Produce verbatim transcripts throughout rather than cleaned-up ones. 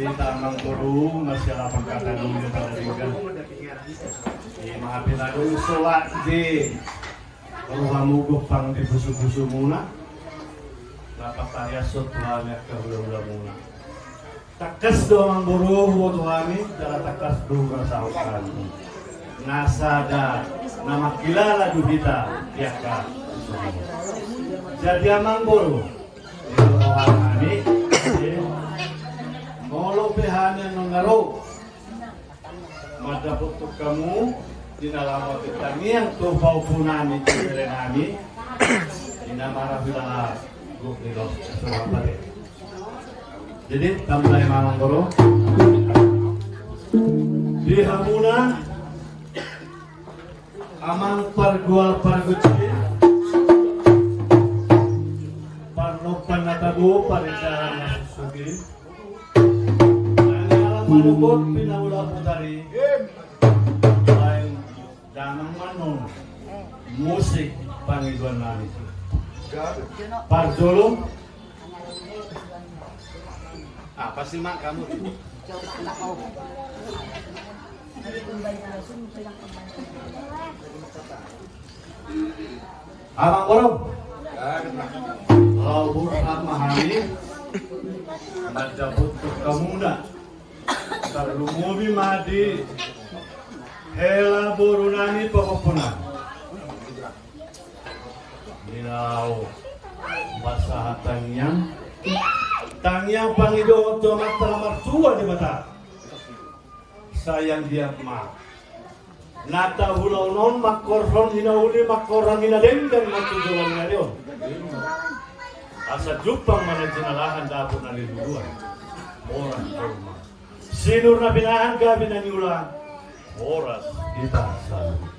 Hita amang boru, masih lapang kata dulu ya pada tinggal. Di maafin aku soak di rohamu gopang di pusu-pusumuna. Lapang tarias so Tuhan ya kehula-hulamuna. Tangkas do amang boru, huboto hami, jala tangkas do hurasahon hami. Na sada, na mangkilala do hita, di angka. Jadi amang boru, di roha hami, molo pe hami annon na ro mandapothon hamu, di na laho martangiang tu pahompu nami, tu bere nami, di na marahulala, gok ni lo, so, apa deh? Jadi, tambah amang boru. Di hamuna, amang pargual pargonsi, parnompan na tabo, parindahan na sugi. Nang alang manopot pinaula putari. Lain damang manon. Musik pangidoan nami. Parjolo. Apa sih, Mak, kamu? Amang boru. Laho burhan ma hami mandapothon hamuna. Tarlumobi ma di hela boru nami pahompu nami. Di na laho pasahat tangiang. Tangiang pangidoan tu Amanta na martua Debata. Sai anggiat ma na taulahon on mangkorhon hinauli, mangkorhon hinadenggan ma tu joloan ni ari on. Asa jumpang ma na jinalahan, dapot na niluluan. Horas jolma. Sinur na pinahan, gabe na niula. Horas hita saluhut.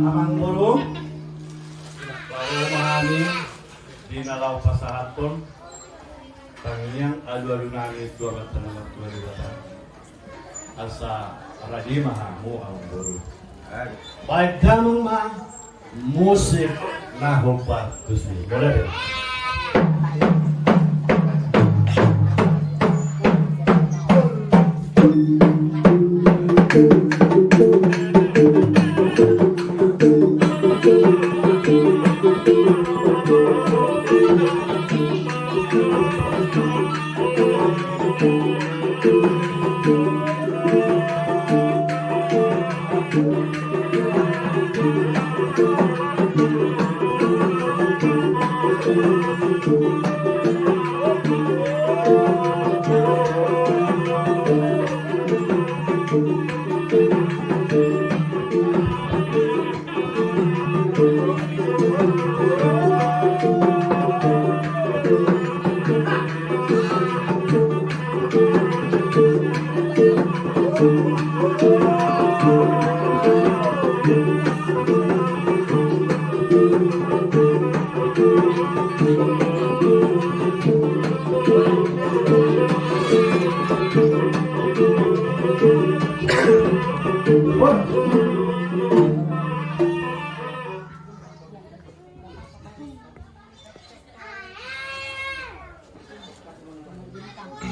Amang boru, laho ma hami di na laho pasahathon tangiang alualu nami tu Amanta na martua Debata. Asa rade ma hamu amang boru. Baen damang ma musik na hombar tusi. Boleh deh.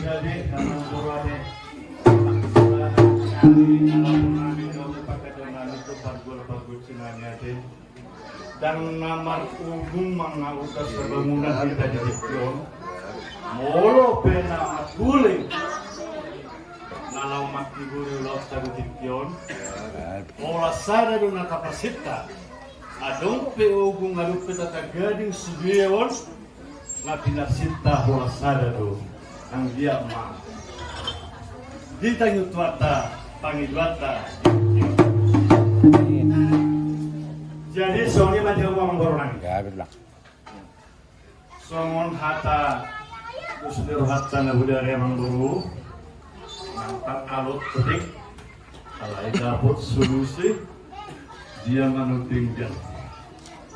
Jadi, karena guru ade, alam nami, kami pakai dengan itu, pargual pargonsi nami ate. Ndang na marhubung mangaruta sabangunan hita di tingki on. Molo pe na marguling na laho manghibur ulaonta di tingki on, holan sada do na taparsinta. Adong pe ogung, adong pe tata gading sude on, na pinarsinta holan sada do. Anggiat ma ditangi Tuhanta pangidoanta. Jadi songon i ma di hamu amang boru nami. Songon hata dos ni rohanta na bodari amang boru, mantap alot petik. Alai dapot solusi dia manudingkan.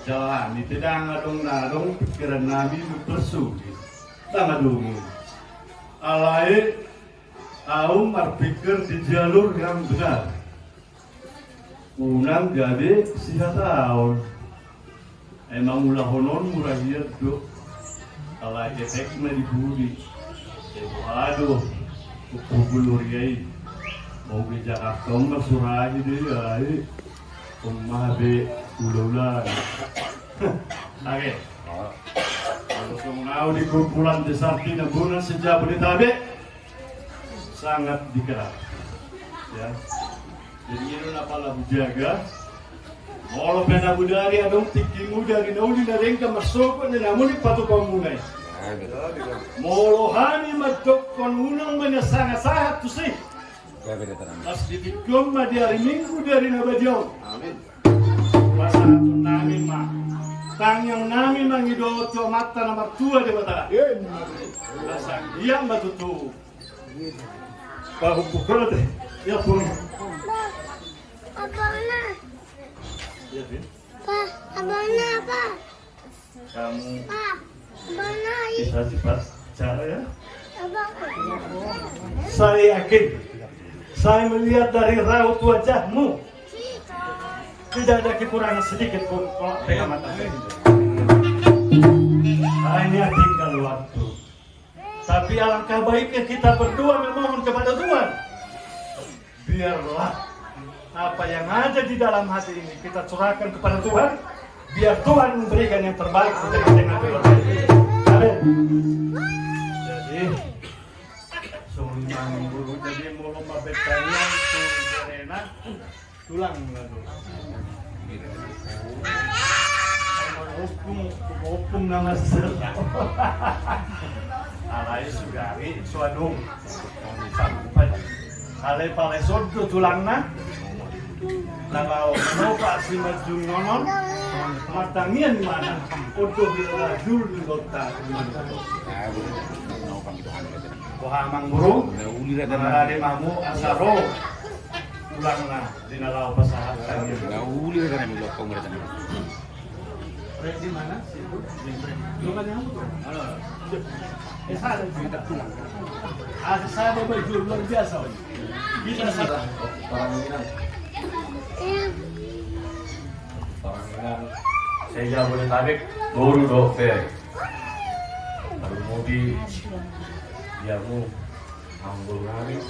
Jalani pe ndang adong na adong pikiran nami mutar sugi. Ndang adong i. Alai au marpikir di jalur yang benar. Unang gabe sihataon. Emang ulahonon murah hian do. Alai efekna di pudi. Aduh, kupu-kupu Luria i. Mau ke Jakarta, nggak suragi deh, ya, eh. Pemabe ula-ula. Oke. Kalau songon au di kumpulan desa Artina Bona se-Jabodetabek, sangat dikenal. Ya. Jadi, i do na pala hujaga. Molo pe na bodari adong tingkimu dari na uli na denggan marsogot ni na muli patupaonmuna i. Molo hami mandokkon unang ma na sanga sahat tusi. Pas di tingki on ma di ari Minggu di ari na badia on. Amin. Pasahaton nami ma tangiang nami mangido tu Amanta na martua Debata. Asa ia ma tutu. Pahupuk kau deh. Ya pun. Apa na? Ya, Vin. Pa, apa na, Pa? Kamu Pa, apa na i? Bisa cepat cara ya? Apa? Saya yakin, saya melihat dari raut wajahmu, tidak ada kekurangan sedikit pun kalau pegang mata. Hanya tinggal waktu. Tapi alangkah baiknya kita berdua memohon kepada Tuhan. Biarlah apa yang ada di dalam hati ini kita curahkan kepada Tuhan. Biar Tuhan memberikan yang terbaik di tengah-tengah keluarga ini. Amin. Jadi, songon i ma, Guru, jadi molo ma betanian tu Jerena, tulang na do. Opung, opung nama sesel. Alai sugari so adong. Sampai alai pala sodo tulangna. Na laho manopak simanjujung on. Martangiang ma na. Odo di lajul di kota. Boha, Amang Guru? Mangarade ma hamu asa ro tulangna di na laho pasahat tangiang. Na uli ra kami lokong ra tangiang. Di mana? Bukan yang itu. Eh, saya minta tulang. Ah, saya bawa jual luar biasa. Bisa sih. Paranginan. Paranginan. Saya boleh tabik. Baru dok, Fer. Baru mobil. Ya, mu. Ambo nami.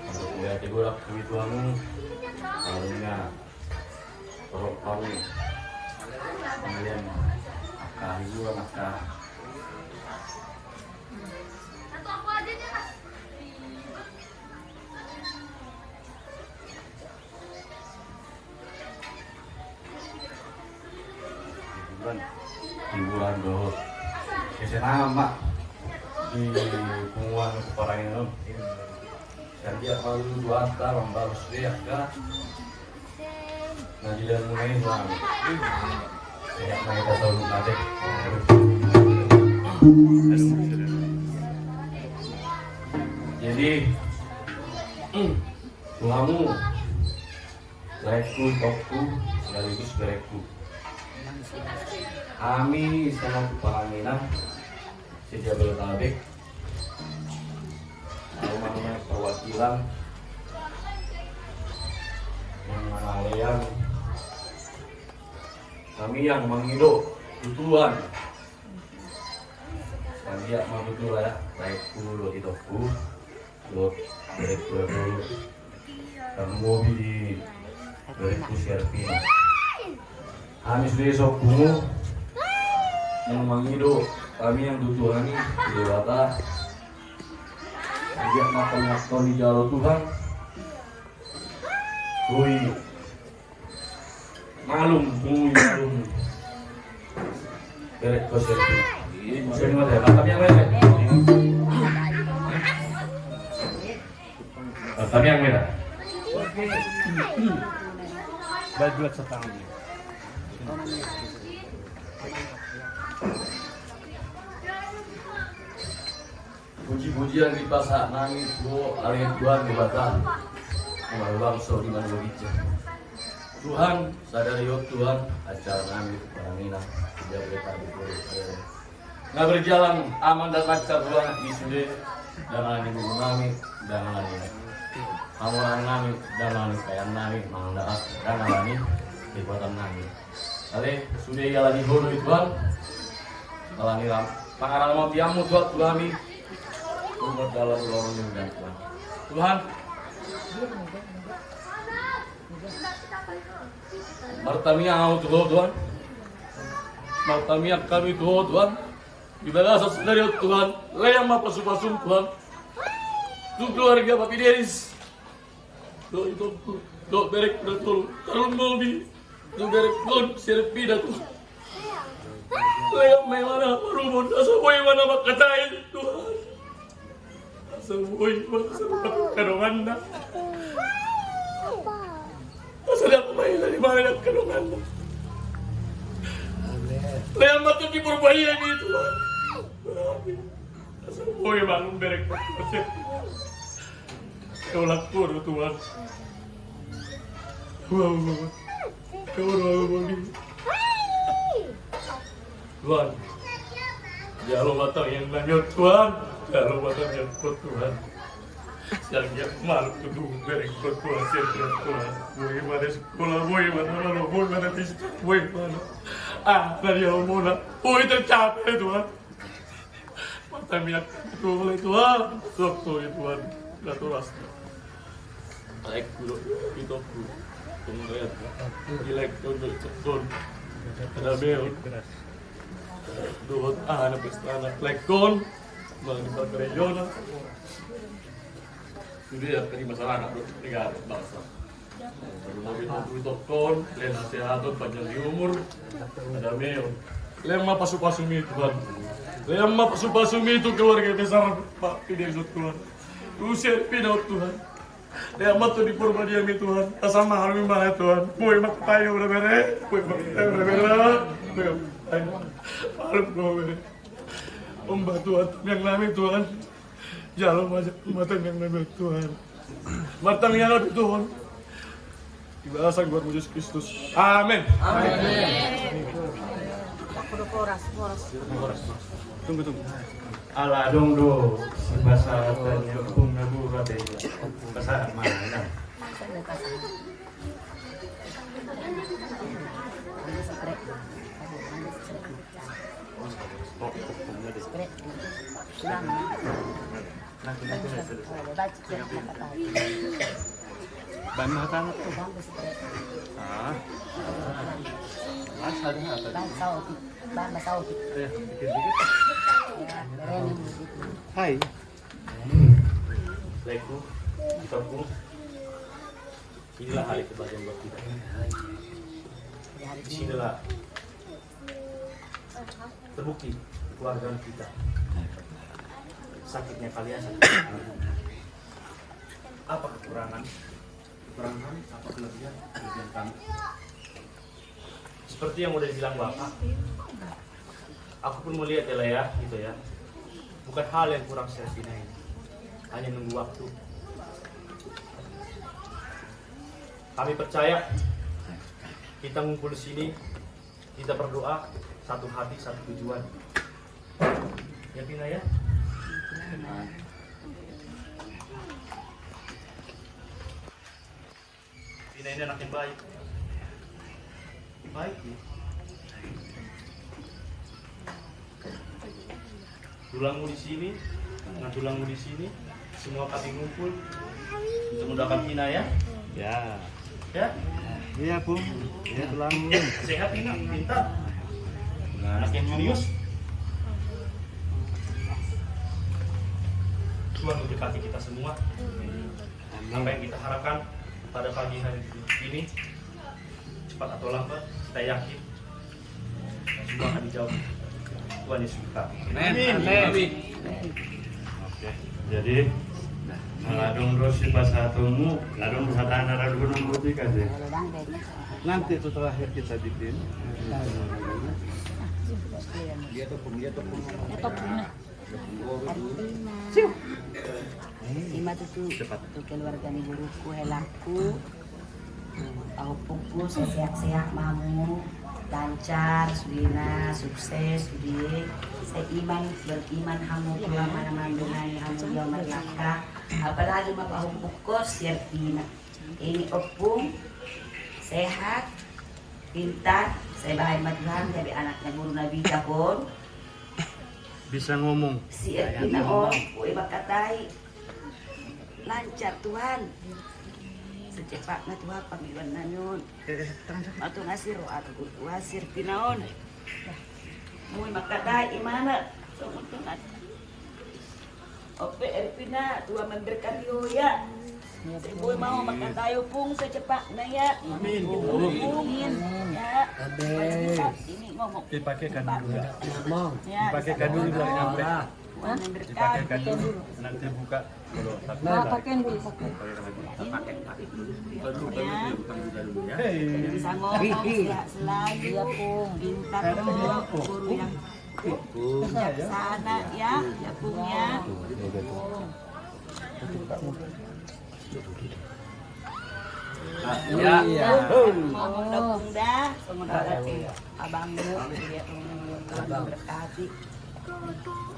Ambo kuliah tegurak kebutuhanmu. Paranginan. Torop hamu. Kemudian angka hiburan, angka hiburan, hiburan dohot kesenangan ma di punguan paranginan on. Sai anggiat ma Tuhanta mambalas be angka na dilehonmuna i, Tuhan. Sai anggiat ma hita saluhutna be. Jadi, tu hamu, laengku, itongku, sekaligus berengku. Hami selaku paranginan se-Jabodetabek, ahu manang perwakilan manang manalean hami yang mangido tu Tuhan. Sai anggiat ma tutu ya, laengku dohot itongku, dohot berengku, tarlumobi di berengku si Ervina. Hami sude so ompungmu, yang mangido hami yang tu Tuhan i, tu Debata. Sai anggiat ma tongtong dijalo Tuhan. Ui. Malum, ui, malum. Berek kau sendiri. Sini mata ya, tatap yang lain. Tatap yang merah. Baju setengah. Puji-pujian dipasahat nami tu Ho ale Tuhan Debata, na mangulahon sorimanik ginjang. Tuhan, sadari on Tuhan, acara nami paranginan, dia boleh tadi boleh. Na berjalan aman dan lancar Tuhan, di sude, dangani guru nami, dangani hamoraon nami, dangani paean nami, manang dangani kekuatan nami. Ale, sude i alani Ho do i Tuhan, alani ram- Pangaramoti Ho Tuhan tu hami. Umat dalam lorong ini, Tuhan. Tuhan. Martamiang ahu tu Ho, Tuhan. Martamiang hami tu Ho, Tuhan. Di bagasan sadari on, Tuhan. Lean ma pasu-pasum, Tuhan. Tu keluarga Papideris. Dohot itongku, dohot berengku na tolu, tarlumobi tu berengkon si Ervina, Tuhan. Lean ma ibana marumur, asa boi ibana mangkatai, Tuhan. Asa boi ibana sarbadongani. Asa dang maila di bagasan donganna. Lean ma tu di Purbaia i, Tuhan. Asa boi ibana berengkon. Kau laku do, Tuhan. Wow, wow. Kau do, wow, wow. Tuhan. Jalo ma tangiang nami on, Tuhan. Jalo ma tangiang on, Tuhan. Sian dia maluk tu tubuh berengkon, Tuhan. Sian dia, Tuhan. Boi ibana sikola, boi ibana malo, boi ibana pesta, boi ibana. Ah, dari Allah mona. Boi tercapai, Tuhan. Martamiang hami tu Ho, Tuhan. Suang tu Ho, Tuhan. Naturas. Laengku dohot itongku. Tung rehat. Di laengkon dohot itongkon. Ada meon. Dohot aha na pesta na laengkon. Bang di parkarejona. Sude angka di masyarakat, dohot negara, bangsa. Tarlumobi tu itongkon, lean hasehaton, panjang ni umur, ada meon. Lean ma pasu-pasum i, Tuhan. Lean ma pasu-pasum i tu keluarga besar Papideris on, Tuhan. Tu si Ervina on, Tuhan. Lean ma tu di Purbadia i, Tuhan. Asa mahalumpang ibana, Tuhan. Boi mangkatai ibana, bere. Boi mangkatai ibana, bere. Boi mangkatai. Mahalumpang ibana, bere. Omba, Tuhan, tangiang nami, Tuhan. Jalo ma, jalo ma tangiang nami, Tuhan. Martangiang hami tu Ho. Di bagasan goar ni Jesus Kristus. Amen. Amen. Tunggu, tunggu. Ala adong do sipasahat ni ompung na boru ate. Pasahat ma. Baen ma hatana tu. Ah. Mas, ada apa? Hai. Laengku, itongku. Inilah hari kebahagiaan buat kita. Di sinilah terbukti keluarga kita. Sakitnya kalian, sakitnya kami. Apa kekurangan? Kekurangan kami, apa kelebihan? Kelebihan kami. Seperti yang udah dibilang Bapak, aku pun melihat ya, Lea, gitu ya. Bukan hal yang kurang, Servina ini. Hanya nunggu waktu. Kami percaya kita ngumpul di sini, kita berdoa satu hati, satu tujuan. Ya, Vina, ya? Vina ini anak yang baik. Baik, ya. Tulangmu di sini, nah, tulangmu di sini, semua kami ngumpul untuk mendoakan Vina, ya. Ya. Ya? Iya, Bung. Iya, tulang. Sehat, Vina, pintar. Nah, anak yang jenius. Tuhan memberkati kita semua. Amin. Apa yang kita harapkan pada pagi hari ini, cepat atau lambat, kita yakin semua akan dijawab Tuhan Yesus kita. Amin. Amin. Amin. Oke, jadi, nah, adong do sipasahatonmu, adong do hatana, adong do nang botika sih. Nanti itu terakhir kita bikin. Dia tepung, dia tepung. Ima tutu tu keluarga ni boruku, helangku. Pahompungku, sehat-sehat ma hamu, lancar sudena, sukses sude. Seiman, beriman hamu tu Ama na mandongani hamu di au marlangka. Apalagi ma pahompungku si Ervina. Ini ompung, sehat, pintar, sai baen ma Tuhan gabe anak na boru na bijak on. Bisa ngomong. Si Erpina on, ue mangkatai. Lancar Tuhan. Secepatna Tuhan pangidoan nami on. Matung asi roha tu Tuhan si Erpina on. Mui mangkatai imana. Songon Tuhan. Ope Erpina, Tuhan memberkati ho ya. Boi ma ho mangkatai ompung secepatna ya. Amin. Ompung. Ya. Amin. Ini ngomong. Dipakai kan dulu ya. Dipakai kan dulu. Tuhan memberkati. Dipakai kan dulu. Nanti buka. Nah, pakai dulu, pakai. Pakai dulu. Ya. Bisa ngomong, sehat selalu. Pintar, guru yang bijaksana ya, ya Pung ya. Ya. Ngomong da Pung da, songon abang lu, ya Pung, Tuhan memberkati.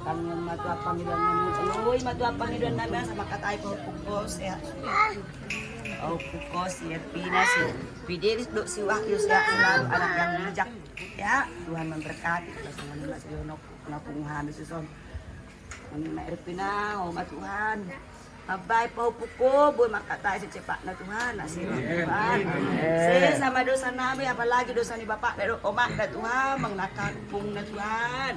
Tangiang ma Tuhan pangidoan nami, oi ma Tuhan pangidoan nami, asa mangkatai pahompu ho sehat. Pahompu ho si Erpina, si Fidelis dohot si Wahyu sehat selalu, anak yang bijak. Ya, Tuhan memberkati. Songon i ma si Onok, na pungu hami suson. Songon i ma Erpina, oi ma Tuhan. Mambahen pahompu ho, boi mangkatai secepatna Tuhan, asi Tuhan. Sesa ma dosa nami, apalagi dosa ni bapakna dohot omakna Tuhan, manang na kampungna Tuhan.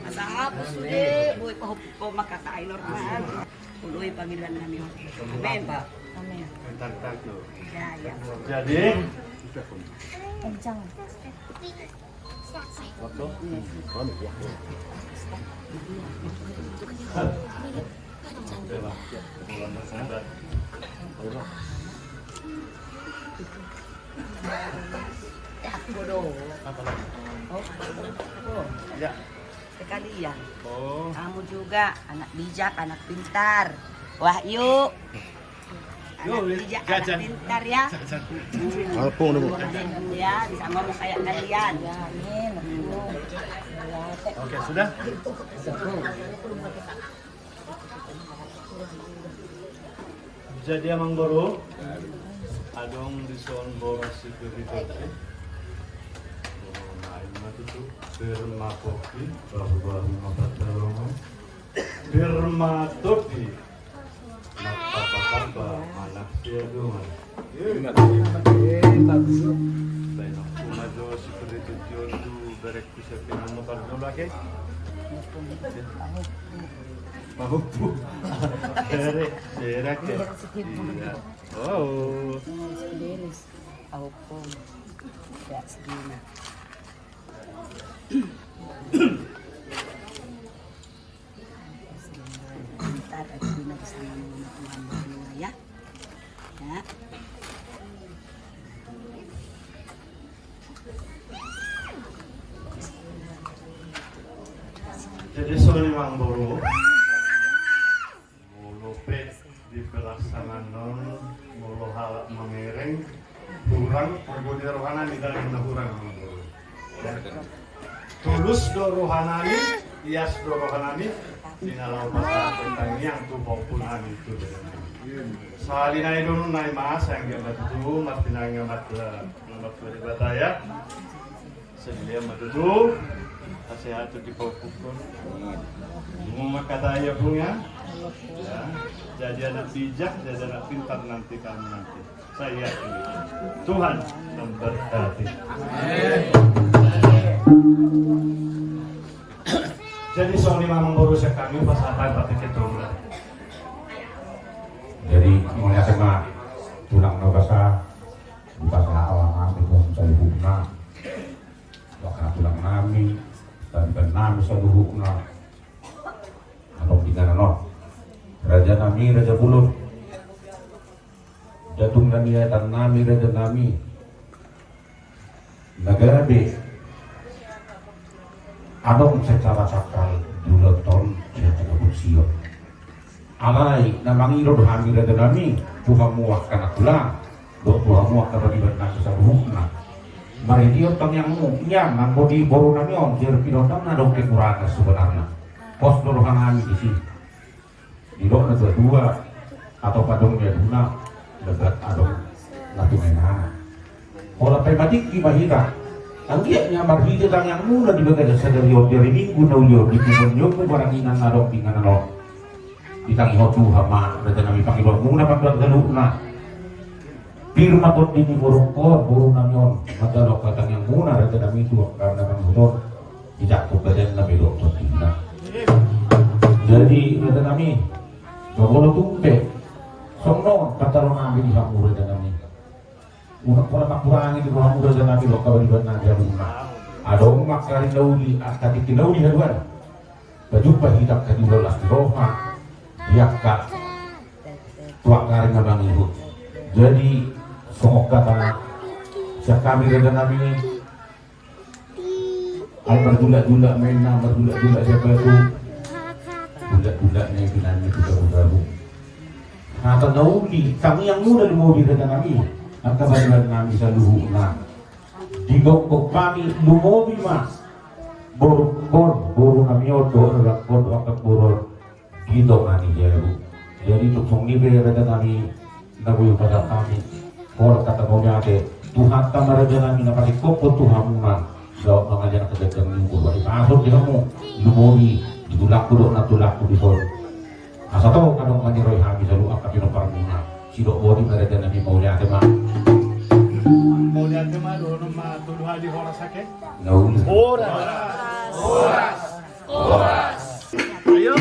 Asa hapus sude, boi pahompu ho mangkatai normal. Olo i pangidoan nami on. Amin. Amin. Ya, ya. Jadi, kencang. Apa lagi? Oh. Ya. Sekalian. Oh. Kamu juga anak bijak, anak pintar. Wahyu. Anak bijak, anak pintar ya. Apa namanya? Ya, bisa ngomong kayak kalian. Oke, sudah? Jadi amangboru, adong dison boras si Firly Tondi. Boru na ima tutu, Firma Kopi, baru-baru ma pansalongan. Firma Tondi. Martamba-tamba ma na siadongan. Baen ma jo si Firly Tondi on tu berengku si Erpina, nomor parjolo ake. Pahompu. Bereng, bereng ake. Iya. Oh. Pahompu. Ya, segini. Ntar ada di sana sama Tuhan berdua ya. Ya. Jadi songon i amangboru. Molo pe di pelaksanaan on, molo halak mangereng, hurang, pogo di rohanami, ndang na hurang. Tulus do rohanami, ias do rohanami, di na laho pasahat tangiang tu pahompunami tu. Sahali nai do nunga i ma, sai anggiat ma tutu, martinangi ma tu Debata ya. Sedilia ma tutu, hasehaton di pahompu on. Amin. Mangkatai ya, Pung, ya. Ya. Jadi anak bijak, jadi anak pintar nanti kamu nanti. Saya yakin. Tuhan memberkati. Amin. Jadi songon i ma amangboru, sian hami pasahat patik itu. Jadi mauliate ma tulang na basa, di basa alang hami pun saluhutna. Wak na tulang nami, tantan nami saluhutna. Adong di kanan on. Raja nami, raja bulus. Datung nami, etan nami, raja nami. Na gabe. Adong secara sakral di ulaon on, secara kebersihan. Alai, na mangido do hami raja nami, tu hamu angka na tulang, dohot tu hamu angka pariban nami saluhutna. Maridi on tangiangmu, ia anggo di boru nami on, di Erpina on ndang adong kekurangan sebenarna. Pos do roha nami disi. Didok na dua-dua, atau padong ni aduna, lebat adong na tumaena. Pola pe matingki ma hita, Anggiat na marhite tangiangmuna di bagasan sadari on, di ari Minggu na uli on, di punguan ni ompu paranginan na adong di inganan on, ditangihon Tuhan ma raja nami pangidoanmuna, pangidoan saluhutna. Pir ma tondi ni borungkon, boru nami on, mandalok tangiangmuna raja nami tu angka na mangihut on, dijangkon badanna be dohot tondina. Jadi raja nami, molo tung pe songon on pantaron nami di hamu raja nami, unang pola mangkurangi di rohamu raja nami, dohot kabariban na jabuna. Adong ma angka ari na uli, angka tingki na uli haduan, pajumpa hita angka di ulaon las ni roha di angka tu angka ari na mangihut. Jadi songon hata sian hami raja nami, ai marjulak-julak ma inna, marjulak-julak sian batu, julak-julak na i pinangi tu dabu-dabu. Hata na uli, tangiangmuna lumobi raja nami, angka bariban nami saluhutna. Digokhon hami lumobi ma borungkon, boru nami on dohot anakon, dohot angka boru on, di tonga ni jabu. Jadi tung songon i pe raja nami na boi hupasahat hami, horas hata mauliate, Tuhanta ma raja nami na pasingkophon tu hamuna, dao mangajar na kedagang ni umur, bari pason di hamu, lumobi di tulangku dohot nantulangku dison. Asa tong adong maniroi hami saluhut angka pinomparmuna. Sidok boti ma raja nami, mauliate ma. Mauliate ma dohonon ma tolu hali horas ake. Na uli. Horas. Horas. Horas. Ayo.